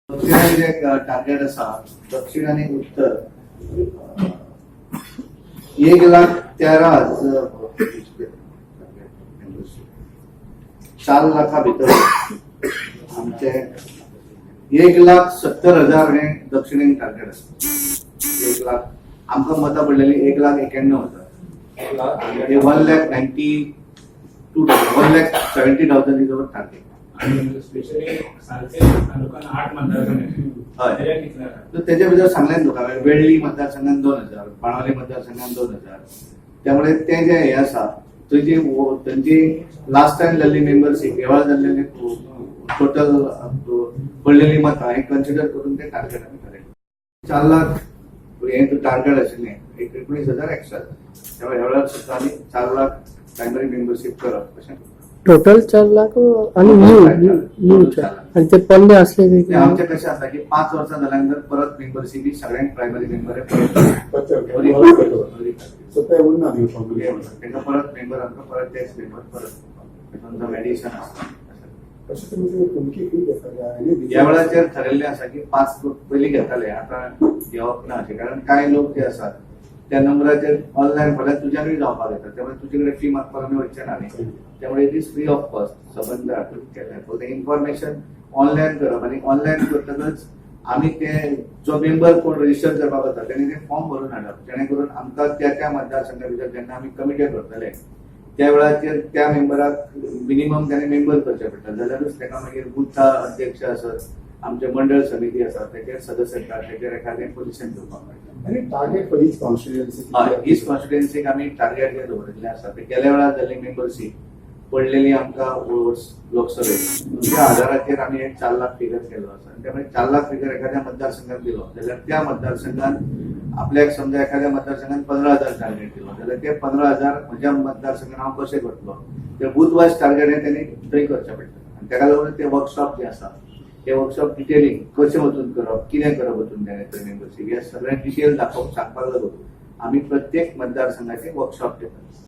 दक्षिणान जे target आसा, दक्षिण आनी उत्तर, 1,13,000, 4 लाखा भितर आमचे 1,70,000 हे दक्षिणेक टार्गेट आसा. 1 लाख आमकां मतां पडलेली 1,91,000. हे 1,92,000, 1,70,000 is our target. आणि स्पेशली सालसेत तालुक्यात आठ मतदारसंघ आहेत. हय. त्याच्यात कितले आसा? तर त्याच्या भितर सांगलें तुका हांवें, वेळ्ळी मतदारसंघात 2000, बाणावली मतदारसंघात 2000. त्यामुळे ते जे हे आसा, थंय थंयची लास्ट टायम जाल्ली मेंबरशीप, ह्या वेळार जाल्लेले टोटल पडलेली मतां हे कन्सिडर करून ते टार्गेट आमी थारायलें. 4 लाख हे टार्गेट आशिल्लें, एक 19,000 एक्स्ट्रा. त्यामुळे ह्या वेळार सुद्दां आमी 4 लाख प्रायमरी मेंबरशीप करप अशें. टोटल 4 लाख आणि न्यू न्यू न्यू चार आणि ते पन्ने असले ते ते. आमचे कशें आसा की 5 वर्सां जाल्या नंतर परत मेंबरशीप ही सगळ्यांक प्रायमरी मेंबर परत सो ते उरना न्ही फॉर्म्युलेशन. तांकां परत मेंबर, आमकां परत तेच मेंबर परत तांचो एडिशन आसता. अशें तुमची तुमची फी घेता? ह्या वेळाचेर थारिल्लें आसा की पांच लोक पयलीं घेताले, आतां घेवप ना अशें, कारण कांय लोक जे आसात त्या नंबराचेर ऑनलायन फाल्यां तुज्यानूय जावपाक येता. त्यामुळे तुजे कडेन फी मागपाक आमी वचचे ना न्ही. त्यामुळे it is free of cost. संबंद हातून केलें फक्त इन्फॉर्मेशन ऑनलायन करप आनी ऑनलायन करतकच आमी ते जो मेंबर कोण रजिस्टर करपाक वता तेणे ते फॉर्म भरून हाडप, जेणे करून आमकां त्या त्या मतदारसंघा भितर जेन्ना आमी कमिटी करतले त्या वेळाचेर त्या मेंबराक मिनिमम त्याने मेंबर करचें पडटा, जाल्यारूच ताका मागीर बुथा अध्यक्ष आसत, आमचे मंडळ समिती आसा तेचेर सदस्य येतात, तेचेर एखादें पोझिशन घेवपाक मेळटा. आनी टार्गेट फॉर इच कॉन्स्टिट्युएन्सी? हय, ईस्ट कॉन्स्टिट्युएन्सीक आमी टार्गेट जे दवरिल्लें आसा ते गेल्या वेळार जाल्ली मेंबरशीप पडलेली आमकां लोकसभेत, त्या आधाराचेर आमी एक 4 लाख फिगर केलो आसा. आनी त्यामुळे 4 लाख फिगर एखाद्या मतदारसंघात दिलो जाल्यार त्या मतदारसंघात आपल्याक समजा एखाद्या मतदारसंघात 15,000 टार्गेट दिलो जाल्यार ते 15,000 म्हज्या मतदारसंघात हांव कशें करतलो, ते बूथ वायज टार्गेट हे तेणी थंय करचें पडटा. आनी ताका लागून ते वर्कशॉप जे आसा ते वर्कशॉप डिटेलिंग कशें वचून करप, कितें करप वचून तेणें थंय मेंबरशीप, हे सगळें डिटेल दाखोवप सांगपाक लागून आमी प्रत्येक मतदारसंघाचे वर्कशॉप घेतात.